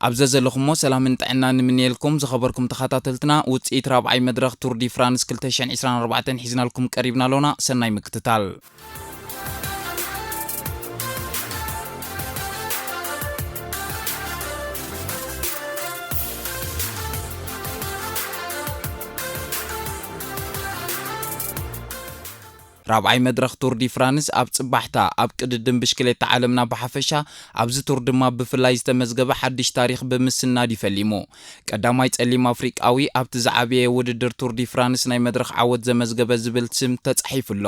ኣብ ዘዘለኹሞ ሰላምን ጥዕናን ንምንየልኩም ዝኸበርኩም ተኸታተልትና፣ ውጽኢት ራብዓይ መድረኽ ቱር ዲ ፍራንስ ክልተ ሽሕን ዕስራን ኣርባዕተን ሒዝናልኩም ቀሪብና ኣሎና። ሰናይ ምክትታል። ራብዓይ መድረኽ ቱር ዲ ፍራንስ ኣብ ጽባሕታ ኣብ ቅድድም ብሽክሌታ ዓለምና ብሓፈሻ፣ ኣብዚ ቱር ድማ ብፍላይ ዝተመዝገበ ሓድሽ ታሪኽ ብምስናድ ይፈሊሙ። ቀዳማይ ጸሊም ኣፍሪቃዊ ኣብቲ ዝዓበየ ውድድር ቱር ዲ ፍራንስ ናይ መድረኽ ዓወት ዘመዝገበ ዝብል ስም ተጻሒፉ ኣሎ።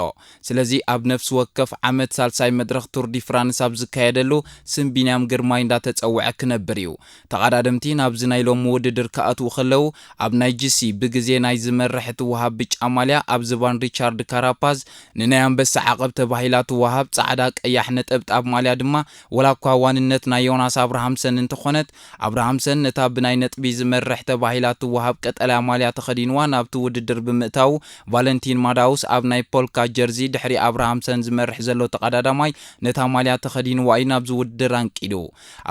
ስለዚ ኣብ ነፍሲ ወከፍ ዓመት ሳልሳይ መድረኽ ቱር ዲ ፍራንስ ኣብ ዝካየደሉ ስም ቢንያም ግርማይ እንዳተጸውዐ ክነብር እዩ። ተቐዳደምቲ ናብዚ ናይ ሎሚ ውድድር ክኣትዉ ከለዉ ኣብ ናይ ጂሲ ብግዜ ናይ ዝመርሕ ትወሃብ ብጫ ማልያ ኣብ ዝባን ሪቻርድ ካራፓዝ፣ ንናይ ኣንበሳ ዓቐብ ተባሂላ ትወሃብ ጻዕዳ ቀያሕ ነጠብጣብ ማልያ ድማ፣ ወላ እኳ ዋንነት ናይ ዮናስ ኣብርሃምሰን እንተኾነት፣ ኣብርሃምሰን ነታ ብናይ ነጥቢ ዝመርሕ ተባሂላ ትወሃብ ቀጠልያ ማልያ ተኸዲንዋ ናብቲ ውድድር ብምእታዉ፣ ቫለንቲን ማዳውስ ኣብ ናይ ፖልካ ጀርዚ ድሕሪ ኣብርሃምሰን ዝመርሕ ዘሎ ተቐዳዳማይ ነታ ማልያ ተኸዲንዋ እዩ ናብዚ ውድድር ኣንቂዱ።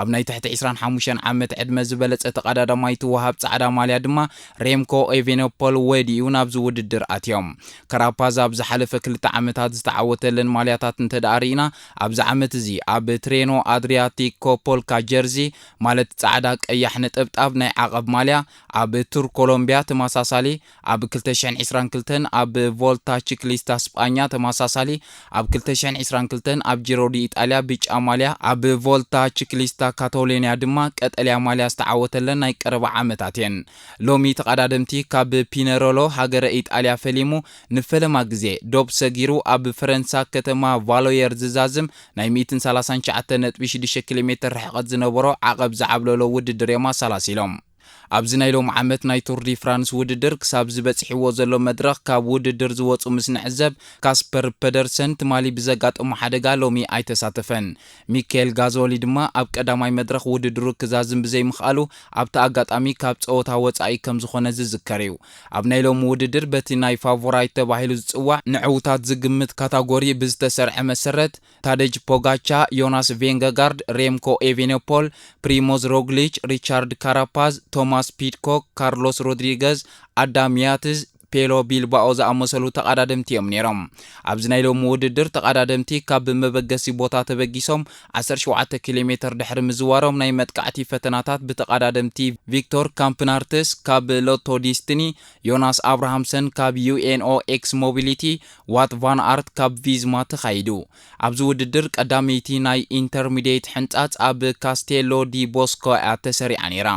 ኣብ ናይ ትሕቲ ዕስራን ሓሙሽተን ዓመት ዕድመ ዝበለጸ ተቐዳዳማይ ትወሃብ ጻዕዳ ማልያ ድማ ሬምኮ ኤቬኖፖል ወዲኡ ናብዚ ውድድር ኣትዮም። ካራፓዝ ኣብ ዝሓለፈ ክልተ ዓመታት ዝተዓወተለን ማልያታት እንተ ደኣ ርኢና፣ ኣብዚ ዓመት እዚ ኣብ ትሬኖ ኣድሪያቲኮ ፖልካ ጀርዚ፣ ማለት ጻዕዳ ቀያሕ ነጠብጣብ ናይ ዓቐብ ማልያ፣ ኣብ ቱር ኮሎምቢያ ተመሳሳሊ፣ ኣብ ክልተ ሽሕን ዕስራን ክልተን ኣብ ቮልታ ቺክሊስታ ስጳኛ ተመሳሳሊ፣ ኣብ ክልተ ሽሕን ዕስራን ክልተን ኣብ ጂሮ ዲ ኢጣልያ ብጫ ማልያ፣ ኣብ ቮልታ ቺክሊስታ ካቶሎንያ ድማ ቀጠልያ ማልያ ዝተዓወተለን ናይ ቀረባ ዓመታት እየን። ሎሚ ተቐዳደምቲ ካብ ፒነሮሎ ሃገረ ኢጣልያ ፈሊሙ ንፈለማ ግዜ ዶብ ሰጊሩ ኣብ ፈረንሳ ከተማ ቫሎየር ዝዛዝም ናይ ሚእትን ሰላሳን ትሽዓተ ነጥቢ ሽዱሽተ ኪሎ ሜትር ርሕቐት ዝነበሮ ዓቐብ ዝዓብለሎ ውድድር እዮም ኣሰላሲሎም። ኣብዚ ናይ ሎም ዓመት ናይ ቱር ዲ ፍራንስ ውድድር ክሳብ ዝበጽሕዎ ዘሎ መድረኽ ካብ ውድድር ዝወጹ ምስ ንዕዘብ፣ ካስፐር ፐደርሰን ትማሊ ብዘጋጠሞ ሓደጋ ሎሚ ኣይተሳተፈን። ሚካኤል ጋዞሊ ድማ ኣብ ቀዳማይ መድረኽ ውድድሩ ክዛዝም ብዘይምኽኣሉ ኣብቲ ኣጋጣሚ ካብ ጸወታ ወጻኢ ከም ዝኾነ ዝዝከር እዩ። ኣብ ናይ ሎሚ ውድድር በቲ ናይ ፋቮራይት ተባሂሉ ዝጽዋዕ ንዕውታት ዝግምት ካታጎሪ ብዝተሰርዐ መሰረት፣ ታደጅ ፖጋቻ፣ ዮናስ ቬንገጋርድ፣ ሬምኮ ኤቬኖፖል፣ ፕሪሞዝ ሮግሊች፣ ሪቻርድ ካራፓዝ፣ ቶማስ ፒድኮክ፣ ካርሎስ ሮድሪገዝ፣ ኣዳም ያትዝ፣ ፔሎ ቢልባኦ ዝኣመሰሉ ተቐዳደምቲ እዮም ነይሮም። ኣብዚ ናይ ሎሚ ውድድር ተቐዳደምቲ ካብ መበገሲ ቦታ ተበጊሶም ዓሰርተ ሸውዓተ ኪሎ ሜትር ድሕሪ ምዝዋሮም ናይ መጥቃዕቲ ፈተናታት ብተቐዳደምቲ ቪክቶር ካምፕናርትስ ካብ ሎቶ ዲስትኒ፣ ዮናስ ኣብርሃምሰን ካብ ዩ ኤን ኦ ኤክስ ሞቢሊቲ፣ ዋት ቫን ኣርት ካብ ቪዝማ ተኻይዱ። ኣብዚ ውድድር ቀዳመይቲ ናይ ኢንተርሚዲየት ሕንጻጽ ኣብ ካስቴሎ ዲ ቦስኮ እያ ተሰሪዓ ነይራ።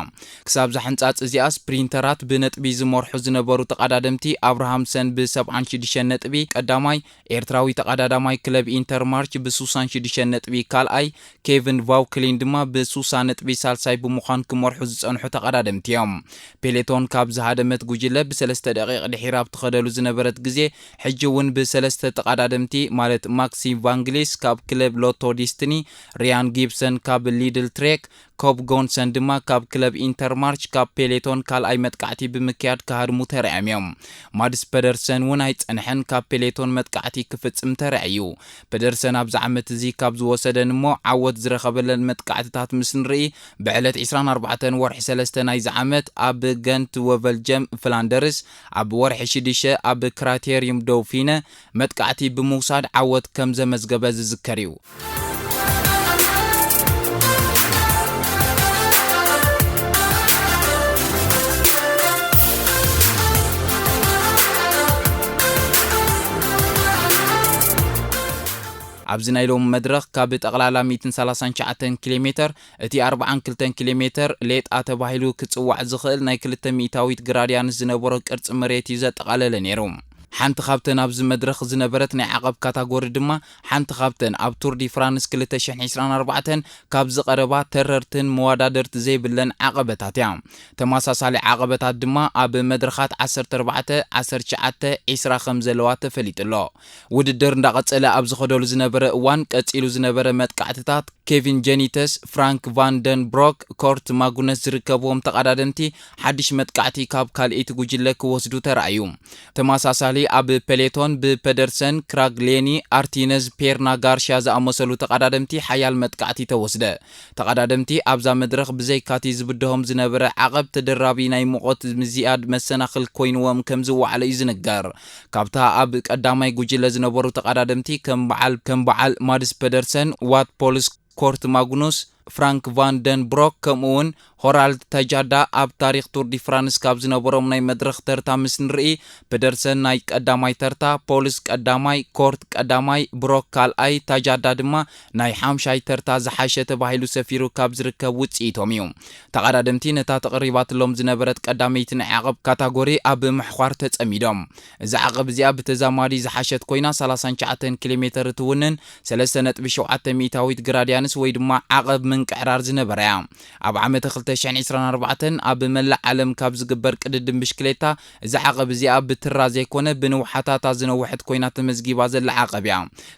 ክሳብ እዛ ሕንጻጽ እዚኣ ስፕሪንተራት ብነጥቢ ዝመርሑ ዝነበሩ ተቐዳደምቲ ኣብርሃምሰን ብ ሰብዓን ሽዱሽተን ነጥቢ ቀዳማይ፣ ኤርትራዊ ተቐዳዳማይ ክለብ ኢንተርማርች ብ ሱሳን ሽዱሽተን ነጥቢ ካልኣይ፣ ኬቪን ቫውክሊን ድማ ብ ሱሳ ነጥቢ ሳልሳይ ብምዃን ክመርሑ ዝጸንሑ ተቐዳደምቲ እዮም። ፔሌቶን ካብ ዝሃደመት ጉጅለ ብሰለስተ ደቂቕ ድሒራ ኣብ ትኸደሉ ዝነበረት ግዜ፣ ሕጂ እውን ብሰለስተ ተቐዳደምቲ ማለት ማክሲም ቫንግሊስ ካብ ክለብ ሎቶ ዲስትኒ፣ ሪያን ጊብሰን ካብ ሊድል ትሬክ፣ ኮብ ጎንሰን ድማ ካብ ክለብ ኢንተርማርች ካብ ፔሌቶን ካልኣይ መጥቃዕቲ ብምክያድ ክሃድሙ ተራእዮም እዮም። ማድስ ፐደርሰን እውን ኣይጸንሐን ካብ ፔሌቶን መጥቃዕቲ ክፍጽም ተራእዩ። ፐደርሰን ኣብዚ ዓመት እዚ ካብ ዝወሰደን እሞ ዓወት ዝረኸበለን መጥቃዕትታት ምስ ንርኢ፣ ብዕለት ዕስራን ኣርባዕተን ወርሒ ሰለስተ ናይዚ ዓመት ኣብ ገንት ወቨልጀም ፍላንደርስ፣ ኣብ ወርሒ ሽዱሽተ ኣብ ክራቴሪዩም ዶውፊነ መጥቃዕቲ ብምውሳድ ዓወት ከም ዘመዝገበ ዝዝከር እዩ። ኣብዚ ናይ ሎሚ መድረኽ ካብ ጠቕላላ ሚእትን ሰላሳን ትሽዓተን ኪሎ ሜተር፣ እቲ ኣርባዓን ክልተን ኪሎ ሜተር ሌጣ ተባሂሉ ክጽዋዕ ዝኽእል ናይ ክልተ ሚእታዊት ግራድያንስ ዝነበሮ ቅርጺ መሬት እዩ ዘጠቓለለ ነይሩ። ሓንቲ ካብተን ኣብዚ መድረኽ ዝነበረት ናይ ዓቐብ ካታጎሪ ድማ፣ ሓንቲ ካብተን ኣብ ቱር ዲ ፍራንስ ክልተ ሽሕን ዕስራን ኣርባዕተን ካብ ዝቐረባ ተረርትን መወዳደርቲ ዘይብለን ዓቐበታት እያ። ተመሳሳሊ ዓቐበታት ድማ ኣብ መድረኻት ዓሰርተ ኣርባዕተ፣ ዓሰርተ ትሽዓተ፣ ዕስራ ከም ዘለዋ ተፈሊጡ ኣሎ። ውድድር እንዳቐጸለ ኣብ ዝኸደሉ ዝነበረ እዋን፣ ቀጺሉ ዝነበረ መጥቃዕትታት ኬቪን ጀኒተስ፣ ፍራንክ ቫን ደን ብሮክ፣ ኮርት ማጉነስ ዝርከብዎም ተቐዳደምቲ ሓድሽ መጥቃዕቲ ካብ ካልኣይቲ ጉጅለ ክወስዱ ተራእዩ። ተመሳሳሊ ኣብ ፔሌቶን ብፐደርሰን፣ ክራግ ሌኒ፣ ኣርቲነዝ፣ ፔርና ጋርሽያ ዝኣመሰሉ ተቐዳደምቲ ሓያል መጥቃዕቲ ተወስደ። ተቐዳደምቲ ኣብዛ መድረኽ ብዘይካቲ ዝብድሆም ዝነበረ ዓቐብ፣ ተደራቢ ናይ ሙቐት ምዝያድ መሰናኽል ኮይንዎም ከም ዝወዓለ እዩ ዝንገር። ካብታ ኣብ ቀዳማይ ጉጅለ ዝነበሩ ተቐዳደምቲ ከም በዓል ከም በዓል ማድስ ፐደርሰን፣ ዋት ፖልስ፣ ኮርት ማግኑስ፣ ፍራንክ ቫን ደን ብሮክ፣ ከምኡ እውን ሆራልድ ተጃዳ ኣብ ታሪኽ ቱር ዲ ፍራንስ ካብ ዝነበሮም ናይ መድረኽ ተርታ ምስ ንርኢ፣ ፐደርሰን ናይ ቀዳማይ ተርታ፣ ፖልስ ቀዳማይ፣ ኮርት ቀዳማይ፣ ብሮክ ካልኣይ፣ ተጃዳ ድማ ናይ ሓምሻይ ተርታ ዝሓሸ ተባሂሉ ሰፊሩ ካብ ዝርከብ ውፅኢቶም እዩ። ተቐዳደምቲ ነታ ተቐሪባትሎም ዝነበረት ቀዳመይቲ ናይ ዓቐብ ካታጎሪ ኣብ ምሕዃር ተጸሚዶም። እዛ ዓቐብ እዚኣ ብተዛማዲ ዝሓሸት ኮይና፣ ሰላሳን ትሽዓተን ኪሎ ሜተር እትውንን፣ ሰለስተ ነጥቢ ሸውዓተ ሚእታዊት ግራድያንስ ወይ ድማ ዓቐብ ምንቅዕራር ዝነበራ እያ። ኣብ ዓመተ ክልተ ሽሕን ዕስራን ኣርባዕተን ኣብ መላእ ዓለም ካብ ዝግበር ቅድድም ብሽክሌታ፣ እዛ ዓቐብ እዚኣ ብትራ ዘይኮነ ብንውሓታታ ዝነውሐት ኮይና ተመዝጊባ ዘላ ዓቐብ እያ።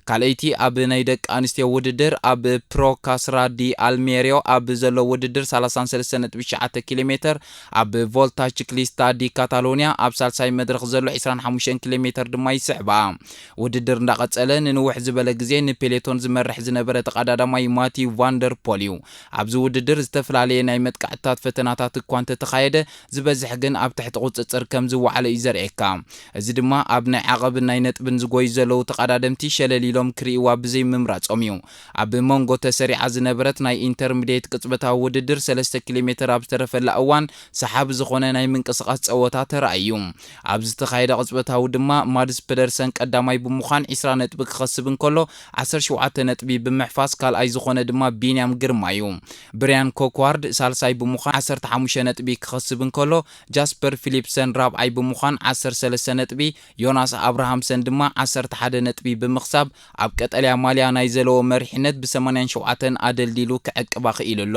ካልኣይቲ ኣብ ናይ ደቂ ኣንስትዮ ውድድር ኣብ ፕሮ ካስራ ዲ ኣልሜርዮ ኣብ ዘሎ ውድድር ሰላሳን ሰለስተ ነጥቢ ትሽዓተ ኪሎ ሜተር ኣብ ቮልታ ቺክሊስታ ዲ ካታሎኒያ ኣብ ሳልሳይ መድረኽ ዘሎ ዕስራን ሓሙሽተን ኪሎ ሜተር ድማ ይስዕባ። ውድድር እንዳቐጸለ ንንውሕ ዝበለ ግዜ ንፔሌቶን ዝመርሕ ዝነበረ ተቐዳዳማይ ማቲው ቫንደር ፖል እዩ። ኣብዚ ውድድር ዝተፈላለየ ናይ መጥቃዕትታት ፈተናታት እኳ እንተተኻየደ፣ ዝበዝሕ ግን ኣብ ትሕቲ ቁጽጽር ከም ዝወዓለ እዩ ዘርእየካ። እዚ ድማ ኣብ ናይ ዓቐብን ናይ ነጥብን ዝጎዩ ዘለዉ ተቐዳደምቲ ሸለል ኢሎም ክርእይዋ ብዘይምምራጾም እዩ። ኣብ መንጎ ተሰሪዓ ዝነበረት ናይ ኢንተርሚድየት ቅጽበታዊ ውድድር ሰለስተ ኪሎ ሜተር ኣብ ዝተረፈላ እዋን፣ ሰሓቢ ዝኾነ ናይ ምንቅስቓስ ጸወታ ተራእዩ። ኣብ ዝተኻየደ ቅጽበታዊ ድማ፣ ማድስ ፐደርሰን ቀዳማይ ብምዃን ዕስራ ነጥቢ ክኸስብ እንከሎ፣ ዓሰርተ ሸውዓተ ነጥቢ ብምሕፋስ ካልኣይ ዝኾነ ድማ ቢንያም ግርማ እዩ። ብርያን ኮክዋርድ ሳልሳይ ብምዃን ዓሰርተ ሓሙሽተ ነጥቢ ክኸስብ እንከሎ፣ ጃስፐር ፊሊፕሰን ራብዓይ ብምዃን ዓሰርተ ሰለስተ ነጥቢ፣ ዮናስ ኣብርሃምሰን ድማ ዓሰርተ ሓደ ነጥቢ ብምኽሳብ፣ ኣብ ቀጠልያ ማልያ ናይ ዘለዎ መሪሕነት ብሰማንያን ሸውዓተን ኣደልዲሉ ክዕቅባ ክኢሉ ኣሎ።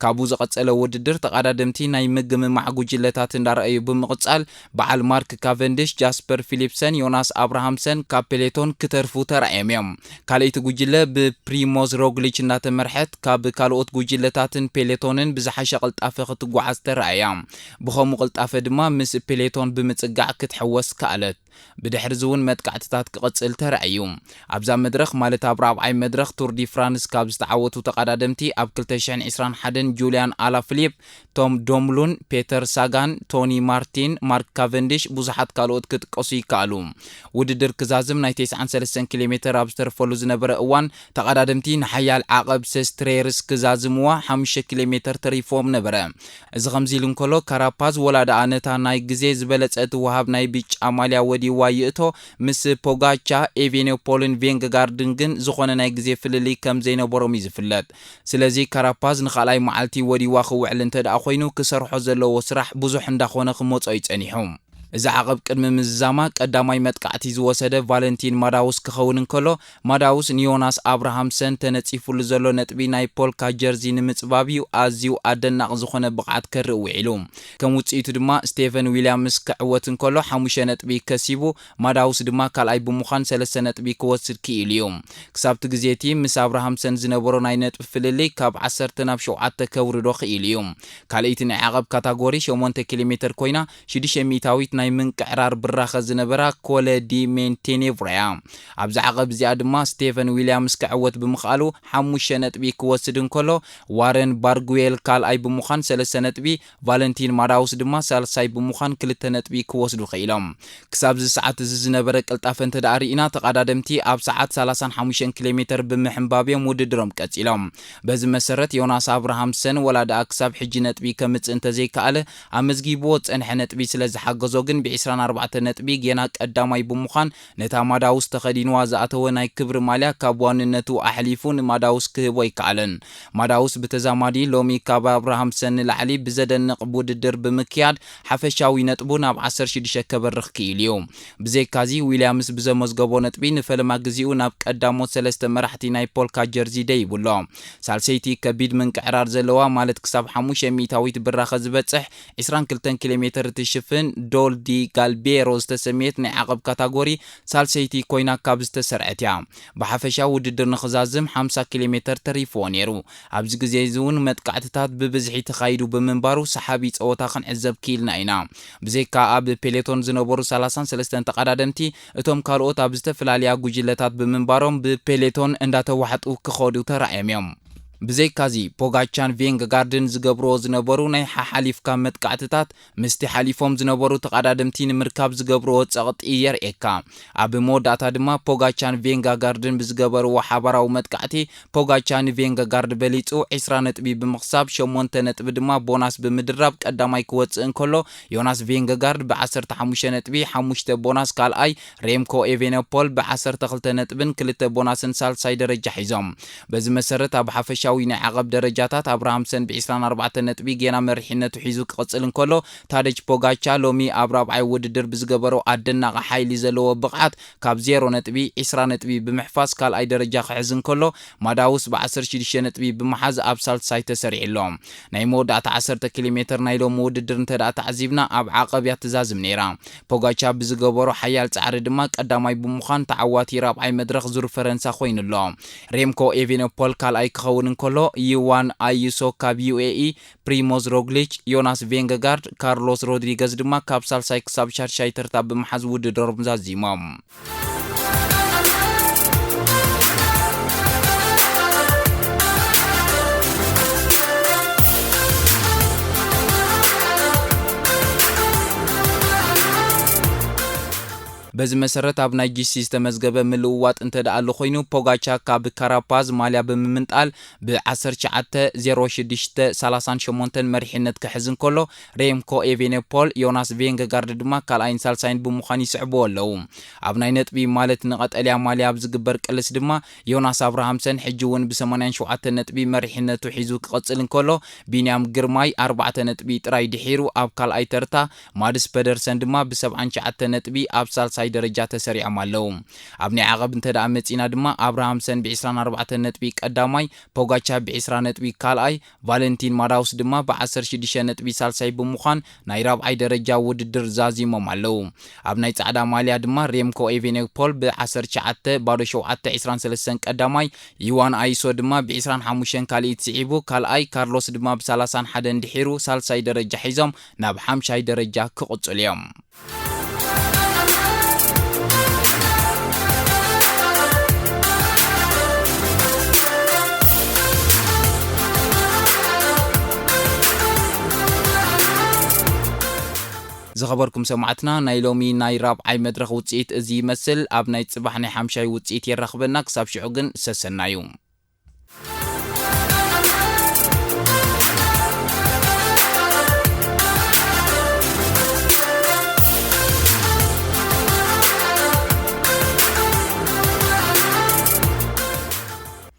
ካብኡ ዝቐጸለ ውድድር ተቐዳደምቲ ናይ ምግምማዕ ጉጅለታት እንዳረኣዩ ብምቕጻል፣ በዓል ማርክ ካቨንድሽ፣ ጃስፐር ፊሊፕሰን፣ ዮናስ ኣብርሃምሰን ካብ ፔሌቶን ክተርፉ ተራእዮም እዮም። ካልኣይቲ ጉጅለ ብፕሪሞዝ ሮግሊች እንዳተመርሐት፣ ካብ ካልኦት ጉጅለታትን ፔሌቶንን ብዝሓሸ ቅልጣፈ ክትጓዓዝ ተራእያ። ብኸምኡ ቅልጣፈ ድማ ምስ ፔሌቶን ብምጽጋዕ ክትሕወስ ከኣለት። ብድሕሪ እዚ እውን መጥቃዕትታት ክቕጽል ተራእዩ። ኣብዛ መድረኽ፣ ማለት ኣብ ራብዓይ መድረኽ ቱር ዲ ፍራንስ ካብ ዝተዓወቱ ተቐዳደምቲ፣ ኣብ ክልተ ሽሕን ዕስራን ሓደን ጁልያን ኣላፍሊፕ፣ ቶም ዶምሉን፣ ፔተር ሳጋን፣ ቶኒ ማርቲን፣ ማርክ ካቨንዲሽ፣ ብዙሓት ካልኦት ክጥቀሱ ይከኣሉ። ውድድር ክዛዝም ናይ ተስዓን ሰለስተን ኪሎ ሜተር ኣብ ዝተርፈሉ ዝነበረ እዋን፣ ተቐዳደምቲ ንሓያል ዓቐብ ሰስትሬርስ ክዛዝምዋ ሓሙሽተ ኪሎ ሜተር ተሪፎም ነበረ። እዚ ከምዚ ኢሉ እንከሎ፣ ካራፓዝ ወላ ደኣ ነታ ናይ ግዜ ዝበለጸ እትወሃብ ናይ ብጫ ማልያ ወዲዋ ይእቶ፣ ምስ ፖጋቻ፣ ኤቬኔፖልን ቬንገጋርድን ግን ዝኾነ ናይ ግዜ ፍልልይ ከም ዘይነበሮም እዩ ዝፍለጥ። ስለዚ ካራፓዝ ንኻልኣይ መዓልቲ ወዲዋ ክውዕል እንተ ደኣ ኮይኑ፣ ክሰርሖ ዘለዎ ስራሕ ብዙሕ እንዳኾነ ክመጾ እዩ ጸኒሑ። እዚ ዓቐብ ቅድሚ ምዝዛማ ቀዳማይ መጥቃዕቲ ዝወሰደ ቫለንቲን ማዳውስ ክኸውን እንከሎ፣ ማዳውስ ንዮናስ ኣብርሃምሰን ተነጺፉሉ ዘሎ ነጥቢ ናይ ፖልካ ጀርዚ ንምጽባብ እዩ ኣዝዩ ኣደናቒ ዝኾነ ብቕዓት ከርኢ ውዒሉ። ከም ውጽኢቱ ድማ ስቴቨን ዊልያምስ ክዕወት እንከሎ ሓሙሽተ ነጥቢ ከሲቡ፣ ማዳውስ ድማ ካልኣይ ብምዃን ሰለስተ ነጥቢ ክወስድ ክኢሉ እዩ። ክሳብቲ ግዜ እቲ ምስ ኣብርሃምሰን ዝነበሮ ናይ ነጥቢ ፍልልይ ካብ ዓሰርተ ናብ ሸውዓተ ከውርዶ ክኢሉ እዩ። ካልኣይቲ ናይ ዓቐብ ካታጎሪ ሸሞንተ ኪሎ ሜተር ኮይና፣ ሽዱሽተ ሚእታዊት ናይ ምንቅዕራር ብራኸ ዝነበራ ኮለ ዲ ሜንቴኔቭራ እያ። ኣብዚ ዓቐብ እዚኣ ድማ ስቴፈን ዊልያምስ ክዕወት ብምኽኣሉ ሓሙሽተ ነጥቢ ክወስድ እንከሎ፣ ዋረን ባርጉዌል ካልኣይ ብምዃን ሰለስተ ነጥቢ፣ ቫለንቲን ማዳውስ ድማ ሳልሳይ ብምዃን ክልተ ነጥቢ ክወስዱ ክኢሎም። ክሳብ እዚ ሰዓት እዚ ዝነበረ ቅልጣፈ እንተ ደኣ ርኢና፣ ተቐዳደምቲ ኣብ ሰዓት ሰላሳን ሓሙሽተን ኪሎ ሜተር ብምሕንባብ እዮም ውድድሮም ቀጺሎም። በዚ መሰረት፣ ዮናስ ኣብርሃምሰን ወላ ደኣ ክሳብ ሕጂ ነጥቢ ከምጽእ እንተዘይከኣለ፣ ኣመዝጊብዎ ዝጸንሐ ነጥቢ ስለ ዝሓገዞ ግን፣ ብዕስራን ኣርባዕተን ነጥቢ ጌና ቀዳማይ ብምዃን፣ ነታ ማዳውስ ተኸዲንዋ ዝኣተወ ናይ ክብሪ ማልያ ካብ ዋንነቱ ኣሕሊፉ ንማዳውስ ክህቦ ኣይከኣለን። ማዳውስ ብተዛማዲ ሎሚ ካብ ኣብርሃምሰን ንላዕሊ ብዘደንቕ ውድድር ብምክያድ፣ ሓፈሻዊ ነጥቡ ናብ ዓሰርተ ሽዱሽተ ከበርኽ ክኢሉ እዩ። ብዘይካዚ፣ ዊልያምስ ብዘመዝገቦ ነጥቢ ንፈለማ ግዜኡ ናብ ቀዳሞት ሰለስተ መራሕቲ ናይ ፖልካ ጀርዚ ደይቡ ኣሎ። ሳልሰይቲ ከቢድ ምንቅዕራር ዘለዋ፣ ማለት ክሳብ ሓሙሽተ ሚእታዊት ብራኸ ዝበጽሕ ዕስራን ክልተን ኪሎ ሜተር እትሽፍን ዶል ዲ ጋልቤሮ ዝተሰምየት ናይ ዓቐብ ካታጎሪ ሳልሰይቲ ኮይና ካብ ዝተሰርዐት እያ። ብሓፈሻ ውድድር ንኽዛዝም ሓምሳ ኪሎ ሜተር ተሪፍዎ ነይሩ። ኣብዚ ግዜ እዚ እውን መጥቃዕትታት ብብዝሒ ተኻይዱ ብምንባሩ ሰሓቢ ጸወታ ክንዕዘብ ክኢልና ኢና። ብዘይካ ኣብ ፔሌቶን ዝነበሩ ሰላሳን ሰለስተን ተቐዳደምቲ፣ እቶም ካልኦት ኣብ ዝተፈላለያ ጉጅለታት ብምንባሮም ብፔሌቶን እንዳተዋሕጡ ክኸዱ ተራእዮም እዮም። ብዘይካዚ ፖጋቻን ቬንገጋርድን ዝገብርዎ ዝነበሩ ናይ ሓሓሊፍካ መጥቃዕትታት ምስቲ ሓሊፎም ዝነበሩ ተቐዳደምቲ ንምርካብ ዝገብርዎ ጸቕጢ የርእየካ። ኣብ መወዳእታ ድማ ፖጋቻን ቬንገጋርድን ብዝገበርዎ ሓባራዊ መጥቃዕቲ ፖጋቻ ንቬንገጋርድ በሊጹ ዕስራ ነጥቢ ብምኽሳብ ሸሞንተ ነጥቢ ድማ ቦናስ ብምድራብ ቀዳማይ ክወጽእ እንከሎ ዮናስ ቬንገጋርድ ብ15 ነጥቢ ሓሙሽተ ቦናስ ካልኣይ፣ ሬምኮ ኤቬነፖል ብ12 ነጥብን ክልተ ቦናስን ሳልሳይ ደረጃ ሒዞም። በዚ መሰረት ኣብ ሓፈሻዊ ናይ ዓቐብ ደረጃታት ኣብርሃምሰን ብ24 ነጥቢ ጌና መሪሕነቱ ሒዙ ክቕጽል እንከሎ ታደጅ ፖጋቻ ሎሚ ኣብ ራብዓይ ውድድር ብዝገበሮ ኣደናቒ ሓይሊ ዘለዎ ብቕዓት ካብ ዜሮ ነጥቢ ዕስራ ነጥቢ ብምሕፋስ ካልኣይ ደረጃ ክሕዝ እንከሎ ማዳውስ ብ16 ነጥቢ ብምሓዝ ኣብ ሳልሳይ ተሰሪዑ ኣሎ። ናይ መወዳእታ 10 ኪሎ ሜትር ናይ ሎሚ ውድድር እንተ ደኣ ተዓዚብና ኣብ ዓቐብ እያ ትዛዝም ነይራ። ፖጋቻ ብዝገበሮ ሓያል ጻዕሪ ድማ ቀዳማይ ብምዃን ተዓዋቲ ራብዓይ መድረኽ ዙር ፈረንሳ ኮይኑ ኣሎ። ሬምኮ ኤቬነፖል ካልኣይ ክኸውን እንከሎ ዩዋን ኣዩሶ ካብ ዩ ኤ ኢ፣ ፕሪሞዝ ሮግሊች፣ ዮናስ ቬንገጋርድ፣ ካርሎስ ሮድሪገዝ ድማ ካብ ሳልሳይ ክሳብ ሻድሻይ ተርታ ብምሓዝ ውድድሮም ዛዚሞም። በዚ መሰረት ኣብ ናይ ጂሲ ዝተመዝገበ ምልውዋጥ እንተ ደኣ ኣሎ ኮይኑ ፖጋቻ ካብ ካራፓዝ ማልያ ብምምንጣል ብ19:06:38 መሪሕነት ክሕዝ እንከሎ ሬምኮ ኤቬነፖል ዮናስ ቬንገጋርድ ድማ ካልኣይን ሳልሳይን ብምዃን ይስዕብዎ ኣለዉ። ኣብ ናይ ነጥቢ ማለት ንቐጠልያ ማልያ ኣብ ዝግበር ቅልስ ድማ ዮናስ ኣብርሃምሰን ሕጂ እውን ብ87 ነጥቢ መሪሕነቱ ሒዙ ክቐጽል እንከሎ ቢንያም ግርማይ ኣርባዕተ ነጥቢ ጥራይ ድሒሩ ኣብ ካልኣይ ተርታ፣ ማድስ ፐደርሰን ድማ ብ79 ነጥቢ ኣብ ሳልሳይ ደረጃ ተሰሪዖም ኣለዉ። ኣብ ናይ ዓቐብ እንተ ደኣ መጺና ድማ ኣብርሃምሰን ብ24 ነጥቢ ቀዳማይ፣ ፖጋቻ ብ20 ነጥቢ ካልኣይ፣ ቫለንቲን ማዳውስ ድማ ብ16 ነጥቢ ሳልሳይ ብምዃን ናይ ራብዓይ ደረጃ ውድድር ዛዚሞም ኣለዉ። ኣብ ናይ ጻዕዳ ማልያ ድማ ሬምኮ ኤቬኔፖል ብ19:07:23 ቀዳማይ፣ ዩዋን ኣይሶ ድማ ብ25 ካልኢት ስዒቡ ካልኣይ፣ ካርሎስ ድማ ብ31 እንድሒሩ ሳልሳይ ደረጃ ሒዞም ናብ ሓምሻይ ደረጃ ክቕጽሉ እዮም። ዝኸበርኩም ሰማዕትና፣ ናይ ሎሚ ናይ ራብዓይ መድረኽ ውጽኢት እዚ ይመስል። ኣብ ናይ ጽባሕ ናይ ሓምሻይ ውጽኢት የራኽበና። ክሳብ ሽዑ ግን ሰሰናዩ።